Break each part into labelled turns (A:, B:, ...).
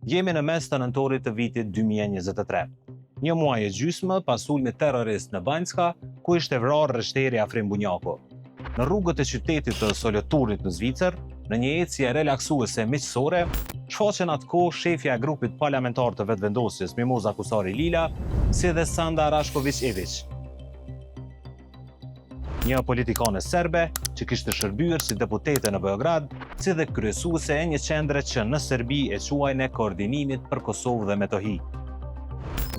A: Jemi në mes të nëntorit të vitit 2023. Një muaj e gjysmë pas sulmit terrorist në Banjska, ku ishte vrarë rreshteri Afrim Bunjaku. Në rrugët e qytetit të Soloturnit në Zvicër, në një ecje relaksuese miqësore, shfaqen atë kohë shefja e grupit parlamentar të Vetëvendosjes, Mimoza Kusari Lila, si dhe Sanda Rashkoviq Iviq. Një politikane serbe që kishte shërbyer si deputete në Beograd, si dhe kryesuese e një qendre që në Serbi e quajnë e koordinimit për Kosovë dhe Metohi.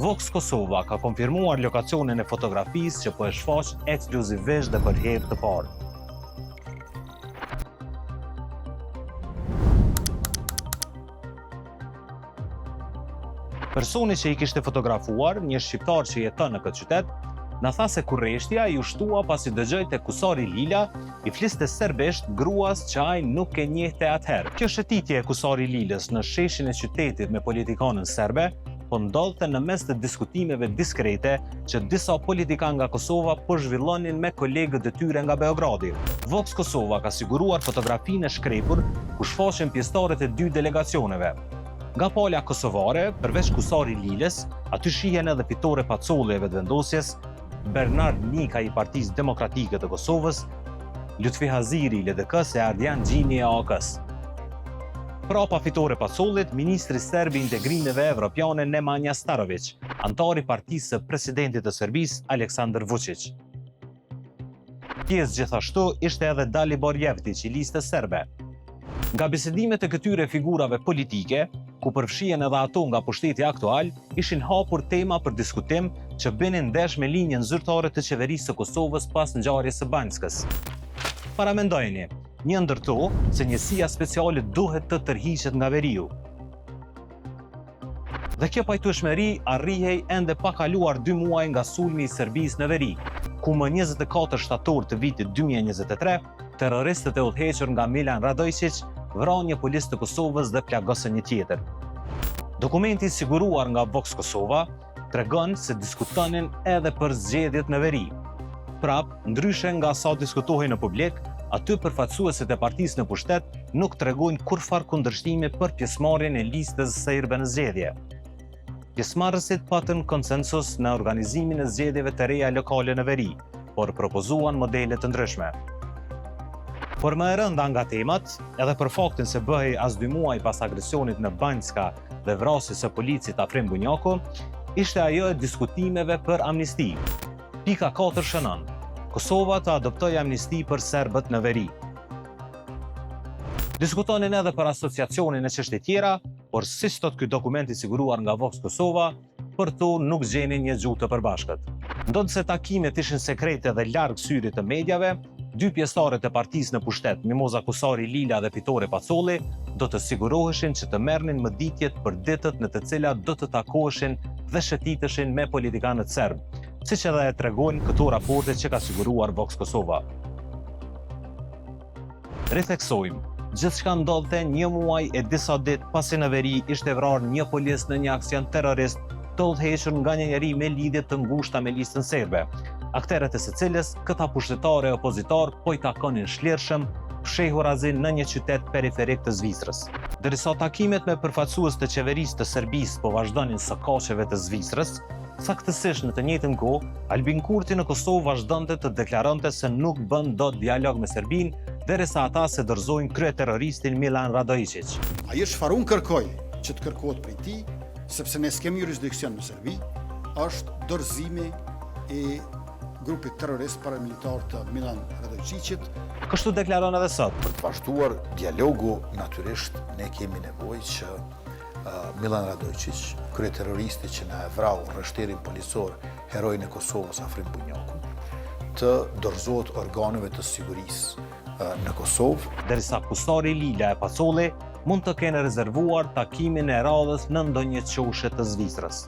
A: Vox Kosova ka konfirmuar lokacionin e fotografisë që po e shfaq ekskluzivisht dhe për herë të parë. Personi që i kishte fotografuar, një shqiptar që jeton në këtë qytet, na tha se kurreshtja iu shtua pasi dëgjoi te Kusari Lila i fliste serbisht gruas që ai nuk e njihte atëherë. Kjo shëtitje e Kusari Lilës në sheshin e qytetit me politikanën serbe po ndodhte në mes të diskutimeve diskrete që disa politikanë nga Kosova po zhvillonin me kolegët e tyre nga Beogradi. Vox Kosova ka siguruar fotografinë e shkrepur ku shfaqen pjesëtarët e dy delegacioneve. Nga pala kosovare, përveç Kusari Lilës, aty shihen edhe Fitore Pacolli e Vetëvendosjes, Bernard Nikaj i Partisë Demokratike të Kosovës, Lutfi Haziri i LDK-së e Ardian Gjini e AAK-së. Prapa Fitore Pacollit, ministri serb i Integrimeve Evropiane Nemanja Staroviq, anëtar i partisë së presidentit të Serbisë, Aleksandar Vuçiq. Pjesë gjithashtu ishte edhe Dalibor Jevtiq i Listës Serbe. Nga bisedimet e këtyre figurave politike, ku përfshihen edhe ato nga pushteti aktual, ishin hapur tema për diskutim që binin ndesh me linjën zyrtare të qeverisë së Kosovës pas ngjarjes së Banjskës. Paramendojeni, një ndër to, se njësia speciale duhet të tërhiqet nga veriu. Dhe kjo pajtueshmëri arrihej ende pa kaluar dy muaj nga sulmi i Serbisë në veri, ku më 24 shtator të vitit 2023, terroristët e udhëhequr nga Milan Radoiçiq vranë një polic të Kosovës dhe plagosën një tjetër. Dokumenti i siguruar nga Vox Kosova tregon se diskutonin edhe për zgjedhjet në veri. Prap, ndryshe nga sa diskutohej në publik, aty përfaqësuesit e partisë në pushtet nuk tregojnë kurrfarë kundërshtimi për pjesëmarrjen e listës serbe në zgjedhje. Pjesëmarrësit patën konsensus në organizimin e zgjedhjeve të reja lokale në veri, por propozuan modele të ndryshme. Por më e rënda nga temat, edhe për faktin se bëhej as dy muaj pas agresionit në Banjska dhe vrasjes së policit Afrim Bunjaku, ishte ajo e diskutimeve për amnisti. Pika 4 shënon, Kosova të adoptojë amnisti për serbët në veri. Diskutonin edhe për asociacionin e çështje tjera, por siç thotë ky dokument i siguruar nga Vox Kosova, për to nuk gjenin një gjuhë të përbashkët. Ndonëse takimet ishin sekrete dhe larg syrit të mediave, dy pjesëtarët e partisë në pushtet, Mimoza Kusari Lila dhe Fitore Pacolli, do të siguroheshin që të merrnin mëditjet për ditët në të cilat do të takoheshin dhe shëtiteshin me politikanët serbë, siç edhe e tregojnë këto raporte që ka siguruar Vox Kosova. Ritheksojmë, gjithçka ndodhte një muaj e disa ditë pasi në veri ishte vrarë një polic në një aksion terrorist të udhëhequr nga një njeri me lidhje të ngushta me listën serbe, akterët e së cilës këta pushtetarë e opozitarë po i takonin shlirshëm, fshehurazi në një qytet periferik të Zvicrës. Derisa takimet me përfaqësues të qeverisë të Serbisë po vazhdonin sokaqeve të Zvicrës, Saktësisht në të njëjtën kohë, Albin Kurti në Kosovë vazhdonte të deklaronte se nuk bën dot dialog me Serbinë derisa ata s'e dorëzojnë kryeterroristin Milan Radoiçiq.
B: Ajo çfarë unë kërkoj që të kërkohet prej tij, sepse ne s'kemi jurisdiksion në Serbi, është dorëzimi i grupit terrorist paramilitar të Milan Radoiçiqit.
A: Kështu deklaron edhe sot.
C: Për të vazhduar dialogu, natyrisht ne kemi nevojë që Milan Radoiçiq, kryeterroristi që na e vrau rreshterin policor, heroin e Kosovës Afrim Bunjakun, të dorëzohet organeve të sigurisë në Kosovë.
A: Derisa Kusari Lila e Pacolli mund të kenë rezervuar takimin e radhës në ndonjë qoshe të Zvicrës.